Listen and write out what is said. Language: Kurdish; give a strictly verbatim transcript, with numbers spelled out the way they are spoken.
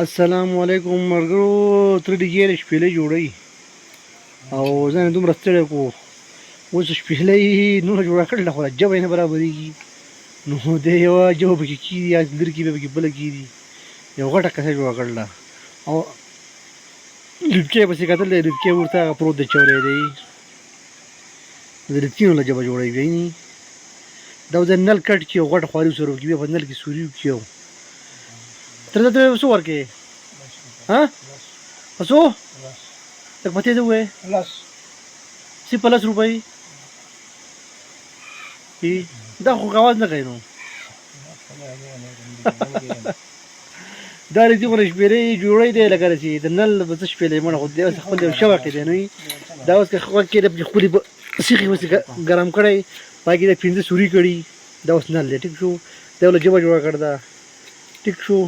السلام علیکم ملګرو، تر ډیرې شپېلۍ جوړوي او زه نه دومره ستړی کو. اوس شپېلۍ نو جوړه کړل، خو جبه نه برابرېږي. نو د یوه جبه پکې کېږي، یا لرکي به پکې بله کېږي. یو غټه قصه جوړه کړله او لوبکې پسې کتل، د لوبکې ورته هغه پروت دی، چوری دی. د لوبکینو له جبه جوړوي، ویني. دا اوس د نل کټ کیو، غوټه خواري سره وکي، بیا په نل کې سوري وکیو. تر دا ته څو ورکې؟ ها؟ په څو؟ لس. لکه په تېزه ووایه. لس. سی په لس روپۍ؟ ای، دا خو غواز نه کوي نو. دا لرکي خو شپېلۍ جوړوي دی، لکه رسي. د نل به څه شپېلۍ مړه خو دی، اوس خپل یو شوق دی نو. دا اوس که خو کې د خپلې ب-، سیخي اوس ګ-، ګرم کړی، پای کې د پنځه سوري کړي. دا اوس نل دی، ټیک شو. دا له جبه جوړه کړ دا. ټیک شو.